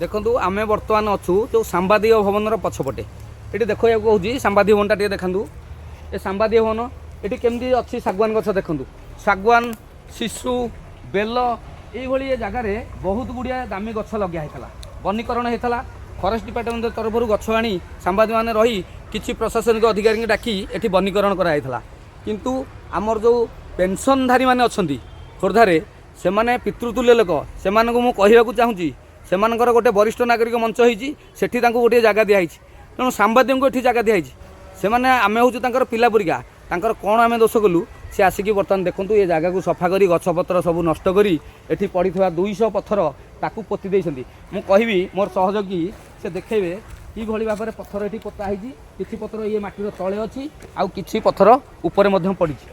ଦେଖନ୍ତୁ, ଆମେ ବର୍ତ୍ତମାନ ଅଛୁ ଯେଉଁ ସାମ୍ବାଦିକ ଭବନର ପଛପଟେ। ଏଠି ଦେଖେଇବାକୁ କହୁଛି, ସାମ୍ବାଦିକ ଭବନଟା ଟିକେ ଦେଖନ୍ତୁ। ଏ ସାମ୍ବାଦିକ ଭବନ ଏଠି କେମିତି ଅଛି। ଶାଗୁଆନ ଗଛ ଦେଖନ୍ତୁ, ଶାଗୁଆନ, ଶିଶୁ, ବେଲ, ଏଇଭଳି ଏ ଜାଗାରେ ବହୁତ ଗୁଡ଼ିଏ ଦାମୀ ଗଛ ଲଗା ହେଇଥିଲା, ବନୀକରଣ ହେଇଥିଲା। ଫରେଷ୍ଟ ଡିପାର୍ଟମେଣ୍ଟ ତରଫରୁ ଗଛ ଆଣି ସାମ୍ବାଦିକମାନେ ରହି କିଛି ପ୍ରଶାସନିକ ଅଧିକାରୀଙ୍କୁ ଡାକି ଏଠି ବନୀକରଣ କରାଯାଇଥିଲା। କିନ୍ତୁ ଆମର ଯେଉଁ ପେନସନଧାରୀମାନେ ଅଛନ୍ତି ଖୋର୍ଦ୍ଧାରେ, ସେମାନେ ପିତୃତୁଲ୍ୟ ଲୋକ। ସେମାନଙ୍କୁ ମୁଁ କହିବାକୁ ଚାହୁଁଛି, ସେମାନଙ୍କର ଗୋଟେ ବରିଷ୍ଠ ନାଗରିକ ମଞ୍ଚ ହେଇଛି, ସେଠି ତାଙ୍କୁ ଗୋଟିଏ ଜାଗା ଦିଆହେଇଛି। ତେଣୁ ସାମ୍ବାଦିକଙ୍କୁ ଏଠି ଜାଗା ଦିଆହେଇଛି। ସେମାନେ, ଆମେ ହେଉଛୁ ତାଙ୍କର ପିଲା ପରିକା। ତାଙ୍କର କ'ଣ ଆମେ ଦୋଷ କଲୁ? ସେ ଆସିକି ବର୍ତ୍ତମାନ ଦେଖନ୍ତୁ, ଏ ଜାଗାକୁ ସଫା କରି ଗଛପତ୍ର ସବୁ ନଷ୍ଟ କରି ଏଠି ପଡ଼ିଥିବା 200 ପଥର ତାକୁ ପୋତି ଦେଇଛନ୍ତି। ମୁଁ କହିବି, ମୋର ସହଯୋଗୀ ସେ ଦେଖେଇବେ କିଭଳି ଭାବରେ ପଥର ଏଠି ପୋତା ହେଇଛି। କିଛି ପଥର ଇଏ ମାଟିର ତଳେ ଅଛି, ଆଉ କିଛି ପଥର ଉପରେ ମଧ୍ୟ ପଡ଼ିଛି।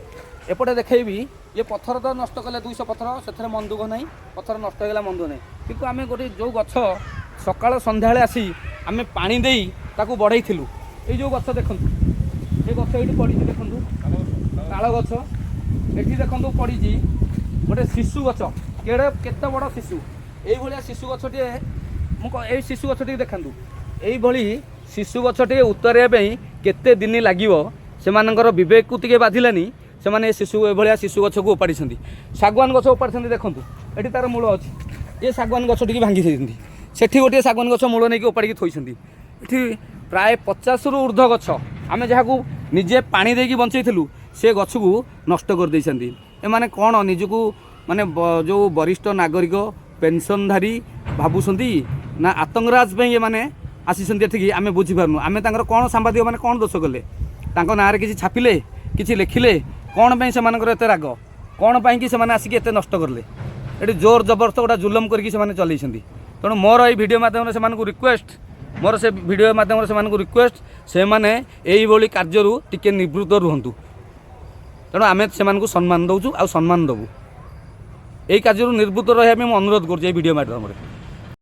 ଏପଟେ ଦେଖେଇବି, ଇଏ ପଥର ତ ନଷ୍ଟ କଲେ 200 ପଥର, ସେଥିରେ ମନ ଦୁଃଖ ନାହିଁ। ପଥର ନଷ୍ଟ ହେଇଗଲା, ମନ ଦୁଃଖ ନାହିଁ। କିନ୍ତୁ ଆମେ ଗୋଟେ ଯେଉଁ ଗଛ ସକାଳ ସନ୍ଧ୍ୟାବେଳେ ଆସି ଆମେ ପାଣି ଦେଇ ତାକୁ ବଢ଼େଇଥିଲୁ, ଏଇ ଯେଉଁ ଗଛ ଦେଖନ୍ତୁ, ଏ ଗଛ ଏଇଠି ପଡ଼ିଛି ଦେଖନ୍ତୁ, ତାଳ ଗଛ। ଏଠି ଦେଖନ୍ତୁ ପଡ଼ିଛି ଗୋଟେ ଶିଶୁ ଗଛ, କେଡ଼େ କେତେ ବଡ଼ ଶିଶୁ। ଏଇଭଳିଆ ଶିଶୁ ଗଛଟିଏ ମୁଁ ଏଇ ଶିଶୁ ଗଛଟିକି ଦେଖନ୍ତୁ। ଏଇଭଳି ଶିଶୁ ଗଛଟିଏ ଉତାରିବା ପାଇଁ କେତେ ଦିନ ଲାଗିବ? ସେମାନଙ୍କର ବିବେକକୁ ଟିକେ ବାଧିଲାନି। ସେମାନେ ଏ ଶିଶୁ, ଏଭଳିଆ ଶିଶୁ ଗଛକୁ ଉପାଡ଼ିଛନ୍ତି। ଶାଗୁଆନ ଗଛ ଉପାଡ଼ିଛନ୍ତି। ଦେଖନ୍ତୁ, ଏଠି ତାର ମୂଳ ଅଛି। ଏ ଶାଗୁଆନ ଗଛଟିକି ଭାଙ୍ଗି ଦେଇଛନ୍ତି। ସେଠି ଗୋଟିଏ ଶାଗୁଆନ ଗଛ ମୂଳ ନେଇକି ଉପାଡ଼ିକି ଥୋଇଛନ୍ତି। ଏଠି ପ୍ରାୟ 50ରୁ ଉର୍ଦ୍ଧ୍ୱ ଗଛ, ଆମେ ଯାହାକୁ ନିଜେ ପାଣି ଦେଇକି ବଞ୍ଚେଇଥିଲୁ, ସେ ଗଛକୁ ନଷ୍ଟ କରିଦେଇଛନ୍ତି। ଏମାନେ କ'ଣ ନିଜକୁ ମାନେ ଯେଉଁ ବରିଷ୍ଠ ନାଗରିକ ପେନସନଧାରୀ ଭାବୁଛନ୍ତି ନା ଆତଙ୍କରାଜ ପାଇଁ ଏମାନେ ଆସିଛନ୍ତି ଏଠିକି, ଆମେ ବୁଝିପାରୁନୁ। ଆମେ ତାଙ୍କର କ'ଣ, ସାମ୍ବାଦିକମାନେ କ'ଣ ଦୋଷ କଲେ? ତାଙ୍କ ନାଁରେ କିଛି ଛାପିଲେ, କିଛି ଲେଖିଲେ? କ'ଣ ପାଇଁ ସେମାନଙ୍କର ଏତେ ରାଗ? କ'ଣ ପାଇଁକି ସେମାନେ ଆସିକି ଏତେ ନଷ୍ଟ କଲେ? ଏଠି ଜୋର ଜବରଦସ୍ତ ଗୋଟେ ଜୁଲମ କରିକି ସେମାନେ ଚଲେଇଛନ୍ତି। ତେଣୁ ମୋର ଏଇ ଭିଡ଼ିଓ ମାଧ୍ୟମରେ ସେମାନଙ୍କୁ ରିକ୍ୱେଷ୍ଟ, ମୋର ସେ ଭିଡ଼ିଓ ମାଧ୍ୟମରେ ସେମାନଙ୍କୁ ରିକ୍ୱେଷ୍ଟ, ସେମାନେ ଏଇଭଳି କାର୍ଯ୍ୟରୁ ଟିକେ ନିବୃତ୍ତ ରୁହନ୍ତୁ। ତେଣୁ ଆମେ ସେମାନଙ୍କୁ ସମ୍ମାନ ଦେଉଛୁ ଆଉ ସମ୍ମାନ ଦେବୁ। ଏଇ କାର୍ଯ୍ୟରୁ ନିବୃତ୍ତ ରହିବା ପାଇଁ ମୁଁ ଅନୁରୋଧ କରୁଛି ଏଇ ଭିଡ଼ିଓ ମାଧ୍ୟମରେ।